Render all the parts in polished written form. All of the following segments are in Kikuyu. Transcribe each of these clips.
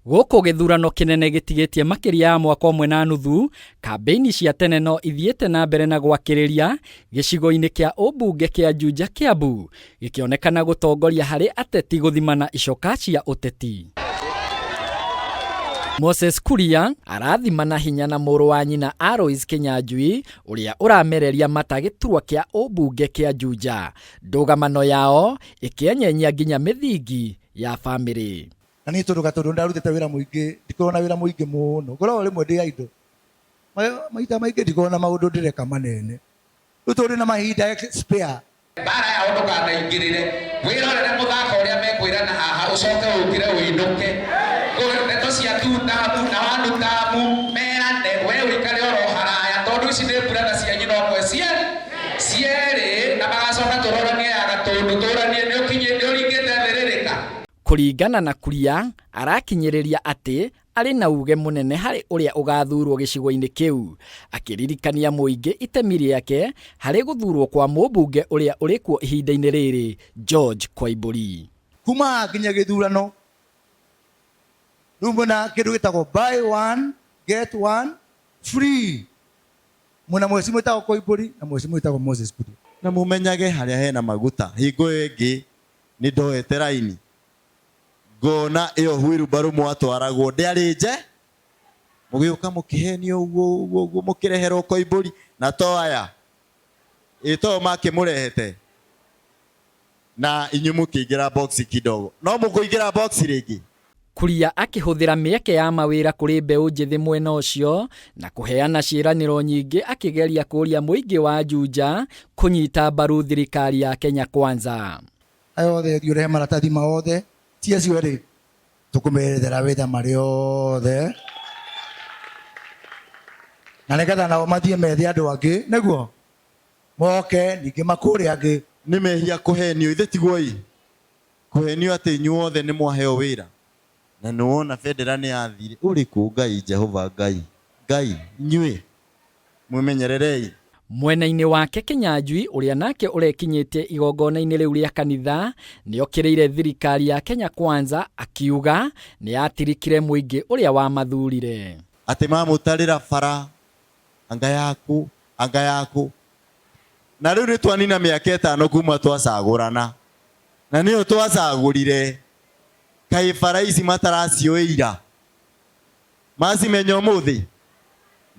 Gũkũ gĩthurano kĩnene gĩtigĩtie makĩria ya mwaka ũmwe na nuthu, kambĩini cia tene no ithiĩte na mbere na gwakĩrĩria gĩcigo-inĩ kĩa ũmbunge kĩa Juja Kiambu, gĩkĩonekana gũtongoria harĩ ateti gũthimana icoka cia ũteti. Moses Kuria arathimana hinya na mũrũ wa nyina Alois Kinyanjui ũrĩa ũramereria mata gĩturwa kĩa ũmbunge kĩa Juja. Ndũgamano yao ĩkĩenyenyia nginya mĩthingi ya bamĩrĩ. Na niĩ tondũ gatondũ ndarutĩte wĩra mũingĩ, ndikoragwo na wĩra mũingĩ mũno, ngoragwo rĩmwe ndĩ idle. Maita maingĩ ndikoragwo na maũndũ ndĩreka manene. Rĩu tondũ ndĩna mahinda spare. Mbaara yao ndũkanaingĩrĩre, wĩrorere mũthako ũrĩa mekwĩrana haha, ũcoke ũkĩre ũinũke. Ndeto cia two term na one term merane, we ũikare oro haraya tondũ ici nĩ mburana cia nyina ũmwe cierĩ, na magacoka tũroranie ya Gatũndũ tũranie nĩ ũringĩte thĩrĩrĩka. Kũringana na Kuria, arakinyĩrĩria atĩ arĩ na uge mũnene harĩ ũrĩa ũgathurwo gĩcigo-inĩ kĩu, akĩririkania mũingĩ itemi rĩake harĩ gũthurwo kwa mũmbunge ũrĩa ũrĩ kuo ihinda-inĩ rĩrĩ George Koimbũri. Kuma nginya gĩthurano rĩu mwĩna kĩndũ gĩtagwo buy one get one free, mwĩna mweci mwĩtagwo Koimbũri na mweci mwĩtagwo Moses Kuria. Na mũmenyage harĩa hena maguta hingo ĩyo ĩngĩ nĩ ndoete raini ngona ĩyo wheelbarrow mwatwaragwo ndĩarĩ nje mũgĩũka mũkĩhenio ũguo ũguo ũguo mũkĩreherwo Koimbũri na to aya ĩ to makĩmũrehete na inyuĩ mũkĩingĩra box kidogo no mũkũingĩra box rĩngĩ. Kuria akĩhũthĩra mĩeke ya mawĩra kũrĩ mbeũ njĩthĩ mwena ũcio na kũheana ciĩranĩro nyingĩ akĩgeria kũũria mũingĩ wa Juja kũnyita mbaru thirikari ya Kenya Kwanza. Aya othe thiĩ ũrehe maratathi mao othe, ti acio erĩ tũkũmerethera wĩra marĩ othe na nĩgetha nao mathiĩ methe andũ angĩ nĩguo moke ningĩ makũre angĩ. Nĩ mehia kũhenio ithe tiguo ĩ? Kũhenio atĩ inyuothe nĩ mwaheo wĩra na nĩ wona bendera nĩ yathire. Ũrĩ kũ Ngai Jehova Ngai? Ngai inyuĩ mwĩmenyererei. Mwena-inĩ wake Kinyanjui ũrĩa nake ũrekinyĩtie igongona-inĩ rĩu rĩa kanitha nĩokĩrĩire thirikari ya Kenya Kwanza akiuga nĩ yatirikire mũingĩ ũrĩa wamathurire. Atĩ mamũtarĩra bara anga yaku anga yaku na rĩu nĩ twanina mĩaka ĩtano kuma twacagũrana na nĩyo twacagũrire kaĩ bara ici mataraciũĩ ira macimenya ũmũthĩ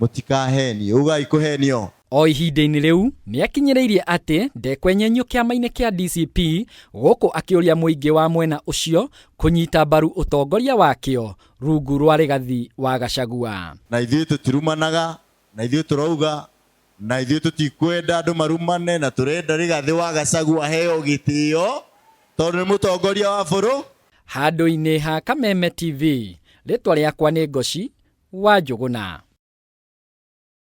mũtikahenio ugai kũhenio. O ihinda-inĩ rĩu nĩakinyĩrĩirie atĩ ndekwenyenyio kĩama-inĩ kĩa DCP gũkũ akĩũria mũingĩ wa mwena ũcio kũnyita mbaru ũtongoria wakĩo rungu rwa Rigathi wa Gachagua. Na ithuĩ tũtirumanaga na ithuĩ tũrauga na ithuĩ tũtikwenda andũ marumane na tũrenda Rigathi wa Gachagua aheo gĩtĩo tondũ nĩ mũtongoria wa bũrũri. Handũ-inĩ ha Kameme TV, rĩtwa rĩakwa nĩ Ngoci wa Njũgũna.